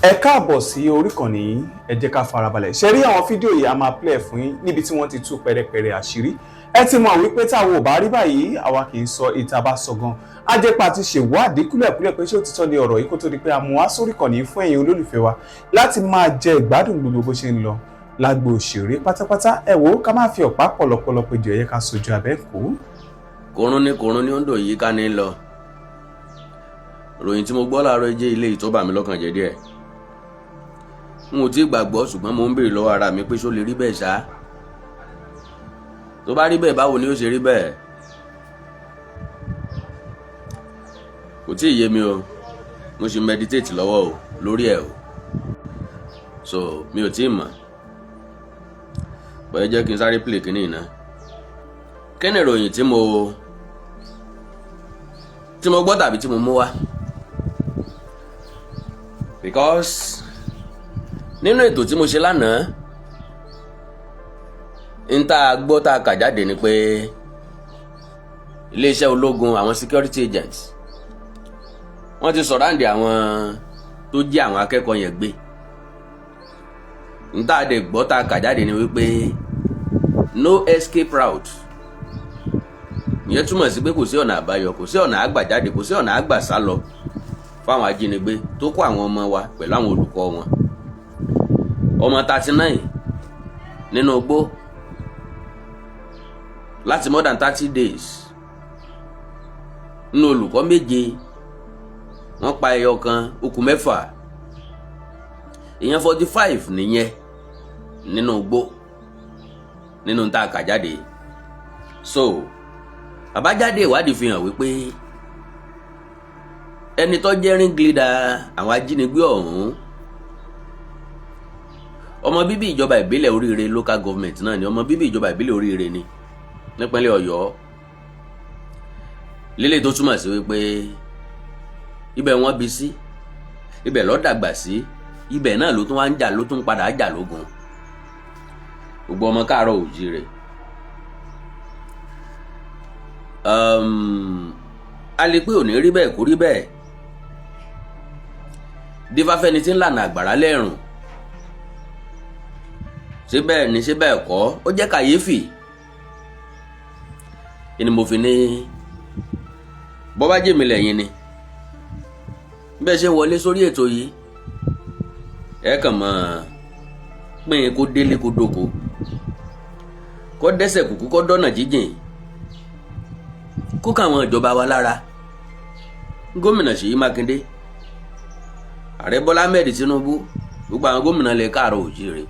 Ẹ káàbọ̀ sí orí ìkànnì yìí. Ẹ jẹ́ ká farabalẹ̀ ṣe rí àwọn fídíò yìí. A máa play fún yín níbi tí wọ́n ti tú pẹ̀rẹ̀pẹ̀rẹ̀ àṣírí. Ẹ ti mọ̀ wípé táwọn ò bá rí báyìí, àwa kì í sọ ìta bá sọ gan. Ajẹ́pà ti ṣèwádìí kúlẹ̀kúlẹ̀ pé ṣé òtítọ́ ni ọ̀rọ̀ yìí, kó tó di pé a mú wá sórí ìkànnì yìí fún ẹ̀yin olólùfẹ́ wa láti máa jẹ ìgbádùn gbogbo bó ṣe ń lọ lágbo òṣèré pátápátá. Ẹ wò ó, ká má fi ọ̀pá pọ̀lọpọ̀lọ péjọ, ẹ̀yẹ ká sojú abẹ́ kó. Kòrún ní kòrún ní ó ń dò yìí ká ní lọ. Ròyìn tí mo gbọ́ láàárọ̀ jẹ́ ilé ìtọ́ bà mí lọ́kàn jẹ́ díẹ̀. N ò tí ì gbàgbọ́, ṣùgbọ́n mo ń béèrè lọ́wọ́ ara mi pé ṣó lè rí bẹ́ẹ̀ ṣá? Tó bá rí bẹ́ẹ̀, báwo ni ó ṣe rí bẹ́ẹ̀? Kò tí ì yé mi o. Mo ṣì meditate lọ́wọ́ o lórí ẹ̀ o, so mi ò tí ì mọ̀ bọ́yá. Jẹ́ kí n sáré play kínní iná. Kí ni ìròyìn tí mo gbọ́ tàbí tí mo mú wá? Because nínú ètò tí mo ṣe lánàá, n tá a gbọ́ tá a kà jáde ni pé iléeṣẹ́ ológun, àwọn security agents, wọ́n ti surround àwọn tó jí àwọn akẹ́kọ̀ọ́ yẹn gbé. N tá a dẹ̀ gbọ́ tá a kà jáde ni wípé no escape route. Ìyẹn túmọ̀ sí pé kò sí ọ̀nà àbáyọ, kò sí ọ̀nà àgbàjáde, kò sí ọ̀nà àgbàsálọ fáwọn ajínigbé tó kó àwọn ọmọ wa pẹ̀lú àwọn olùkọ́ wọn. Ọmọ 39 nínú igbó láti more than 30 days. Nínú olùkọ́ 7, wọ́n pa ẹyọ kan, ó kù 6. Ìyẹn 45 nìyẹn nínú igbó, nínú tá a kà jáde. So àbájáde ìwádìí fi hàn wípé ẹni tó jẹ́ ringleader àwọn ajínigbé ọ̀hún, ọmọ bíbí ìjọba ìbílẹ̀ Oríire Local Government náà ni. Ọmọ bíbí ìjọba ìbílẹ̀ Oríire ni nípínlẹ̀ Ọ̀yọ́ lílé, tó túmọ̀ sí wípé ibẹ̀ wọ́n bí sí, ibẹ̀ ló dàgbà sí, ibẹ̀ náà ló tún wá ń jà, ló tún padà jà lógun. Gbogbo ọmọ káàárọ̀ òjíire, a lè pé òní rí bẹ́ẹ̀, kó rí bẹ́ẹ̀. Dífáfẹ́ni tí ń lànà àgbàrá lẹ́rùn. Ṣé bẹ́ẹ̀ ni? Ṣé bẹ́ẹ̀ kọ́? Ó jẹ́ kàyéfì ni mo fi ní bọ́bá jèmi lẹ́yìn ni bẹ́ẹ̀ ṣe wọlé sórí ètò yìí. Ẹ kàn mọ́ pín kó délé, kó dóko, kó dẹ́sẹ̀ kúkú, kó dọ́nà jíjìn, kó káwọn ìjọba wa lára. Gómìnà Ṣèyí Mákindé, Ààrẹ Bọ́lá Ahmed Tinubu, gbogbo àwọn gómìnà lè káàárọ̀ òjíire,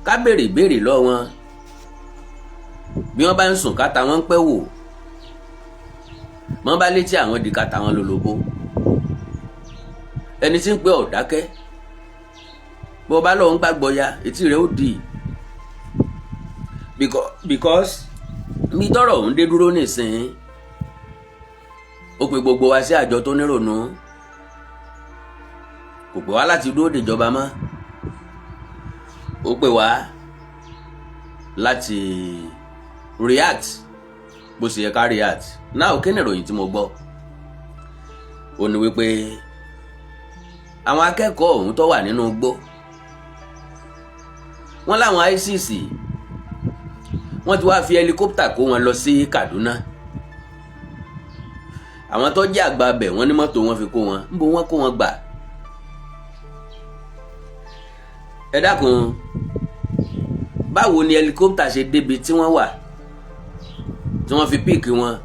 ká béèrè ìbéèrè lọ́wọ́ wọn. Bí wọ́n bá ń sùn, káta wọn ń pẹ́ wò. Wọ́n bá létí àwọn di káta wọn lólobó. Ẹni tí ń pẹ́ ọ̀dákẹ́, bó bá lọ́ọ́ ń gbàgbọ́ ya, etí rẹ̀ ó di, because mi tọrọ òun dé dúró nísìnyí. Ó pe gbogbo wa sí àjọ tó nírònú. Kò pè wá láti dúró dèjọba mọ́, ó pè wá láti react bó ṣe yẹ ká react. Náà, kí ni ìròyìn tí mo gbọ́? Ó ní wípé àwọn akẹ́kọ̀ọ́ ọ̀hún tó wà nínú igbó, wọ́n láwọn ISIS, wọ́n ti wá fi helicopter kó wọn lọ sí Kaduna. Àwọn tó jẹ́ àgbà abẹ̀, wọ́n ní mọ́tò wọn fi kó wọn. Níbo wọ́n kó wọn gbà? Ẹ dákun, báwo ni helicopter ṣe débi tí wọ́n wà tí wọ́n fi pick wọn?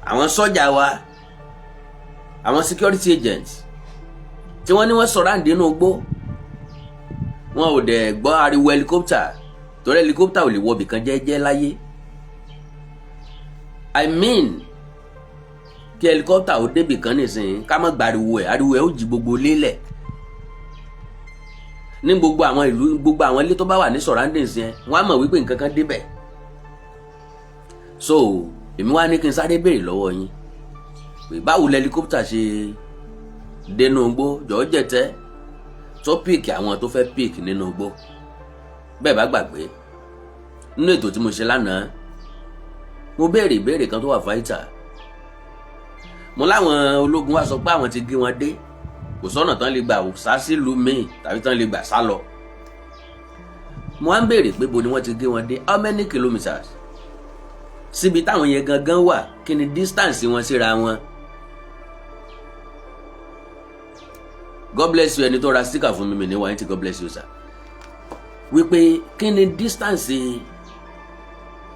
Àwọn sọ́jà wa, àwọn security agents tí wọ́n ní wọ́n surround inú igbó, wọn ò dẹ̀ gbọ́ ariwo helicopter, torí helicopter ò lè wọ ibìkan jẹ́jẹ́ láyé. I mean, kí helicopter ó débì kan nísìnyí, ká má gba ariwo ẹ̀, ariwo ẹ̀ ó jí gbogbo lélẹ̀ ní gbogbo àwọn ìlú, gbogbo àwọn ilé tó bá wà ní surroundings yẹn, wọ́n á mọ̀ wípé nǹkan kan débẹ̀. So èmi wá ní kí n sáré béèrè lọ́wọ́ yín pé báwo lẹ helicopter ṣe dénú igbó jọ̀ọ́ jẹ̀tẹ́ tó pick àwọn tó fẹ́ pick nínú igbó? Bẹ́ẹ̀ bá gbàgbé, nínú ètò tí mo ṣe lánàá, mo béèrè ìbéèrè kan tó wà vital. Mo láwọn ológun wa sọ pé àwọn ti gé wọn dé, kò sọ́nà tán lè gbà sá sílùú míì tàbí tán lè gbà sá lọ. Mo wá ń béèrè pé bo ni wọ́n ti gé wọn dé? How many kilometres síbi táwọn yẹn gangan wà? Kí ni distance wọn síra wọn? God bless you, ẹni tó ra sticker fún mi. Mi ní wáyé tí. God bless you, sir. Wípé kí ni distance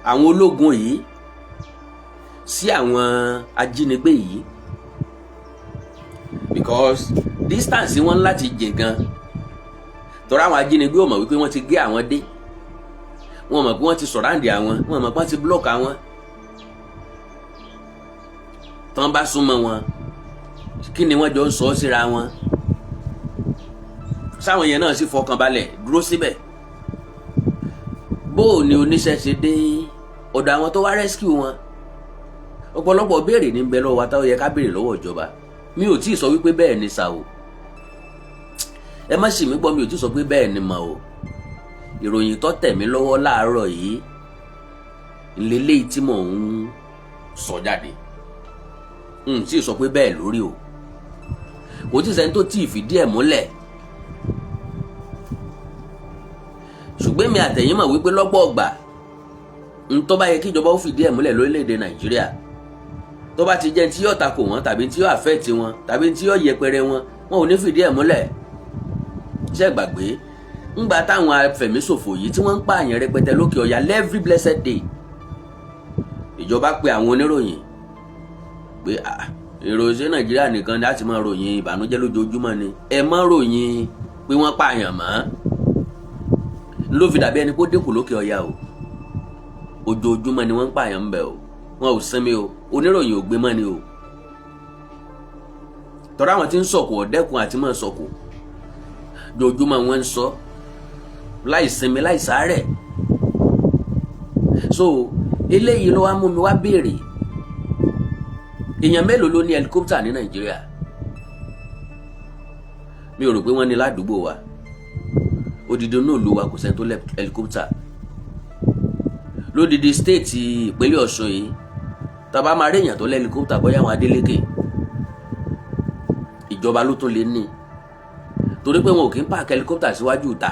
àwọn ológun yìí sí àwọn ajínigbé yìí? Because distance wọn láti jìn gan, torí àwọn ajínigbé ò mọ̀ wípé wọ́n ti gé àwọn dé, wọ́n mọ̀ pé wọ́n ti surround àwọn, wọ́n mọ̀ pé wọ́n ti block àwọn. Tán bá súnmọ́ wọn, kí ni wọ́n jọ ń sọ síra wọn? Sáwọn yẹn náà sì fọkàn balẹ̀ dúró síbẹ̀? Bó o ní oníṣẹ́ ṣe dé ọ̀dọ̀ àwọn tó wá rescue wọn? Ọ̀pọ̀lọpọ̀ béèrè ní bẹ lọ́wọ́ wa táwọn yẹ ká béèrè lọ́wọ́ ìjọba. Mi ò tí ì sọ wípé bẹ́ẹ̀ ni sà o, ẹ má sì mí gbọ́, mi ò tí ì sọ pé bẹ́ẹ̀ ni mà o. Ìròyìn tó tẹ̀ mí lọ́wọ́ láàárọ̀ yìí ńlẹ́lẹ́yìí tí mò ń sọ jáde, n tí ì sọ pé bẹ́ẹ̀ lórí o. Kò tí ì sẹ́ni tó tí ì fìdí ẹ̀ múlẹ̀, ṣùgbọ́n mi àtẹ̀yìn mọ̀ wípé lọ́pọ̀ ọgbà ń tó bá yẹ kí ìjọba ó fìdí ẹ̀ múlẹ̀ lórílẹ̀‐èdè Nàìjíríà, tó bá ti jẹ́ tí yóò takò wọ́n tàbí tí yóò affect wọn tàbí tí yóò yẹpẹrẹ wọn, wọn ò ní fìdí ẹ̀ múlẹ̀. Ṣé gbàgbé ńgbà táwọn afẹ̀míṣòfò yìí tí wọ́n ń pààyàn rẹpẹtẹ lókè ọ̀yà every blessed day, ìjọba pe àwọn oníròyìn pé ìròyìn ṣé Nàìjíríà nìkan ni láti máa ròyìn ìbànújẹ́ lójoojúmọ́ ni? Ẹ má ròyìn pé wọ́n pààyàn mọ́. Ló fi dàbí ẹni kó dínkù lókè ọ̀yà o. Ojoojúmọ́ ni wọ́n ń pààyàn ń bẹ̀ o, wọn ò sinmi o, oníròyìn ò gbé mọ́ ni o. Tọ́ra àwọn tí ń sọ̀kò ọ̀dẹ́kun àti máa sọ̀kò, ojoojúmọ́ wọn ń sọ láì sinmi, láì sáré. So eléyìí ló wá mú mi wá béèrè, èèyàn mélòó ló ní helicopter ní Nàìjíríà? Mi ò rò pé wọ́n ní ládùúgbò wa. Odidi inú ìlú wa, kò sẹ́ni tó lẹ́ helicopter. Lódidi state ìpínlẹ̀ Ọ̀ṣun yìí, tàbá máa rí èèyàn tó lẹ́ helicopter, bóyá àwọn Adeleke ìjọba ló tún lè ní, torí pé wọn ò kí ń park helicopter síwájú ìta.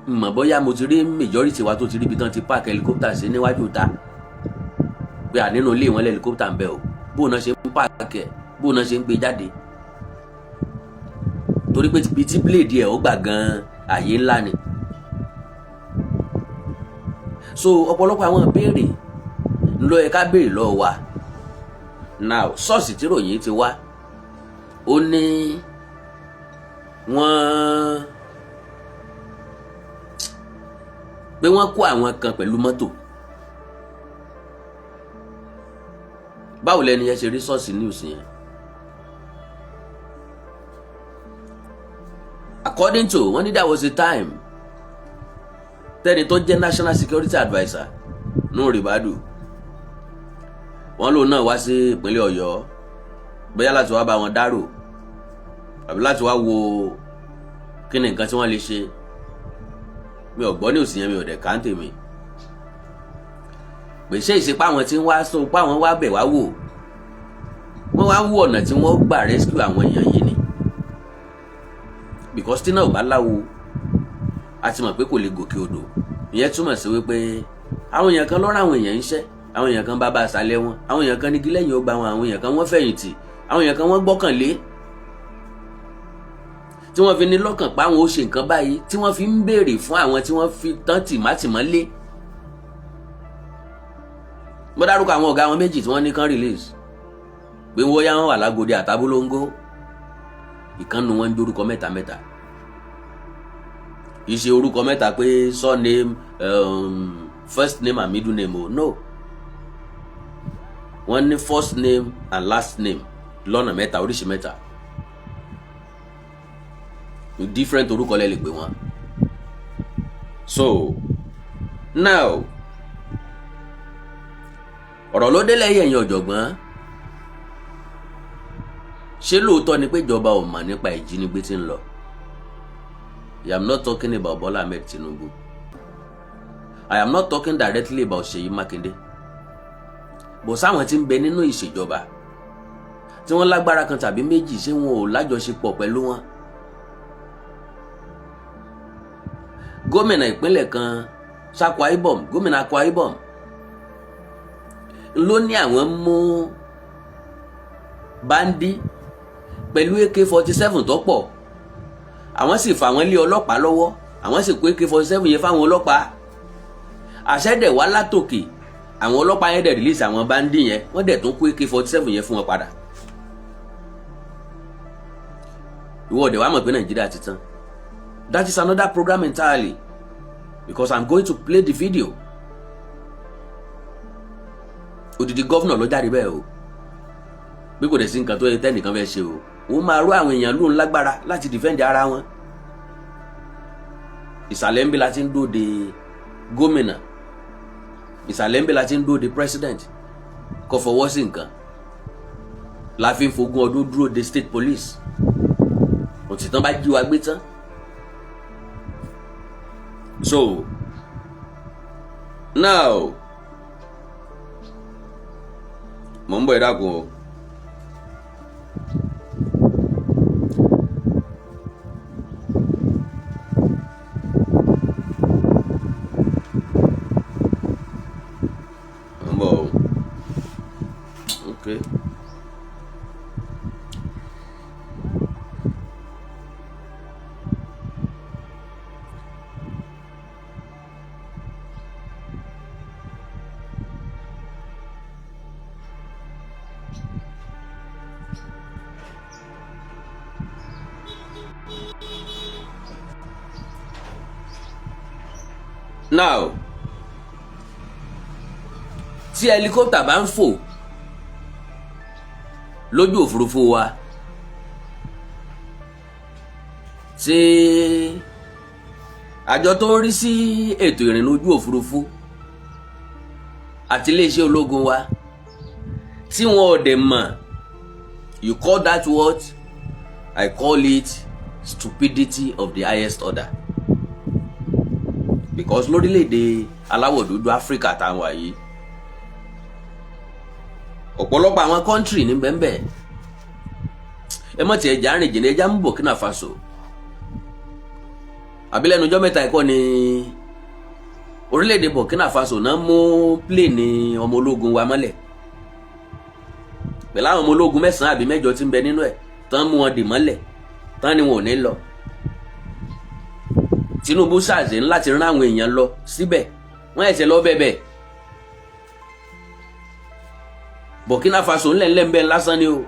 Mọ̀ bóyá mo ti rí majority wa tó ti rí ibi tán ti park helicopter sí níwájú ìta, pé à nínú ilé wọn lẹ́ helicopter ń bẹ o. Bóun náà ṣe ń park ẹ̀, bóun náà ṣe ń gbé jáde, torí pé ibi tí blade ẹ̀ ó gbà gan-an, àyè ńlá ni. So ọ̀pọ̀lọpọ̀ àwọn ìbéèrè ńlọ yẹ ká béèrè lọ́wọ́ wa. Now, source tí ròyìn ti wá, ó ní wọ́n pé wọ́n kó àwọn kan pẹ̀lú mọ́tò. Báwo lẹni yẹn ṣe rí source news yẹn? According to wọ́n ní, there was a time tẹ́ni tó jẹ́ national security adviser Nuhu Ribadu, wọ́n lòun náà wá sí ìpínlẹ̀ Ọ̀yọ́, bóyá láti wá bá wọn dárò àbí láti wá wo kí ni nǹkan tí wọ́n lè ṣe. Mi ò gbọ́ ní òsì yẹn, mi ò dẹ̀ ká ń tèmi pèsè ìsepá àwọn tí ń wá sọ pé àwọn wá bẹ̀ wá wò, wọ́n wá wú ọ̀nà tí wọ́n gbà rescue àwọn èèyàn yìí ni, because tí náà ò bá láwo, a ti mọ̀ pé kò lè gòkè odò. Ìyẹn túmọ̀ sí wípé àwọn èèyàn kan lọ́rọ̀, àwọn èèyàn ń ṣẹ́, àwọn èèyàn kan bá bá àṣàlẹ̀ wọn, àwọn èèyàn kan nígi lẹ́yìn ọgbà wọn, àwọn èèyàn kan wọ́n fẹ̀yìntì, àwọn èèyàn kan wọ́n gbọ́kànlé, tí wọ́n fi ní lọ́kàn pa àwọn ó ṣe nǹkan báyìí, tí wọ́n fi ń béèrè fún àwọn tí wọ́n fi tán tìmátìmọ́ lé. Mo dárúkọ àwọn ọ̀gá wọn méjì tí wọ́n ní kán release, pé wọ́n yá wọn wà lágòdì àtàbólóńgó. Ìkànnù wọn ń dorúkọ mẹ́ta mẹ́ta, kì í ṣe orúkọ mẹ́ta pé surname, first name and middle name o. No, wọ́n ní first name and last name lọ́nà mẹ́ta, oríṣi mẹ́ta, different orúkọ lẹ lè pè wọ́n. So now, ọ̀rọ̀ ló délẹ̀ yẹ̀yìn ọ̀jọ̀gbọ́n. Ṣé lóòótọ́ ni pé ìjọba ò mọ̀ nípa ìjínigbé tí ń lọ? I am not talking about Bola Ahmed Tinubu. I am not talking directly about Seyi Makinde, bó sáwọn tí ń bẹ nínú ìṣèjọba. Tí wọ́n lágbára kan tàbí méjì, ṣé wọn ò lájọṣepọ̀ pẹ̀lú wọn? Gómìnà ìpínlẹ̀ kan, Akwa Ibom, gómìnà Akwa Ibom ló ní àwọn mú bandit pẹ̀lú AK-47 tó pọ̀, àwọn sì fà wọ́n lé ọlọ́pàá lọ́wọ́, àwọn sì kó AK-47 yẹn fáwọn ọlọ́pàá. Àṣẹ dẹ̀ wá látòkè, àwọn ọlọ́pàá yẹn dẹ̀ release àwọn bandit yẹn, wọ́n dẹ̀ tún kó AK-47 yẹn fún wọn padà. Ìwọ ọ̀dẹ̀ wàá mọ̀ pé Nàìjíríà ti tán. That is another program entirely, because I'm going to play the video. Odidi governor ló jáde bẹ́ẹ̀ o, bí kò dẹ̀ sí nǹkan tó yẹ tẹ́nìkan fẹ́ ṣe o, òun máa ró àwọn èèyàn lóun lágbára láti defend ara wọn. Ìsàlẹ̀ ń bí la ti ń dóde gómìnà, ìsàlẹ̀ ń bí la ti ń dóde president kò fọwọ́ sí nǹkan, la fi ń fogún ọdún dúró de state police òtítàn bá jí wa gbé tán. So now, mò ń bọ̀, ẹ dákun o. Mò ń bọ̀ o. Okay. Now, tí helicopter bá ń fò lójú òfurufú wa, tí àjọ tó ń rí sí ètò ìrìnnà ojú òfurufú àti iléeṣẹ́ ológun wa tí wọn ò dẹ̀ mọ̀, you call that what? I call it stupidity of the highest order, because lórílẹ̀‐èdè aláwọ̀ dúdú Áfíríkà táwọn wà yìí, ọ̀pọ̀lọpọ̀ àwọn country ní bẹ́ẹ̀nbẹ́ẹ̀. Ẹ mọ̀ tí ẹja rìn jìnnà, ẹja ń Burkina Faso àbí lẹ́nu ọjọ́ mẹ́ta ẹ̀kọ́ ni orílẹ̀-èdè Burkina Faso náà mú plane ọmọ ológun wa mọ́lẹ̀ pẹ̀lú àwọn ọmọ ológun mẹ́sàn-án àbí mẹ́jọ tí ń bẹ nínú ẹ̀, tán mú wọn dì mọ́lẹ̀, tán ni wọn ò ní lọ. Tinubu ṣàṣẹ láti rán àwọn èèyàn lọ síbẹ̀, wọ́n ẹ̀sẹ̀ lọ bẹ̀bẹ̀. Burkina Faso ńlẹ̀ńlẹ̀ ń bẹ lásán ni o.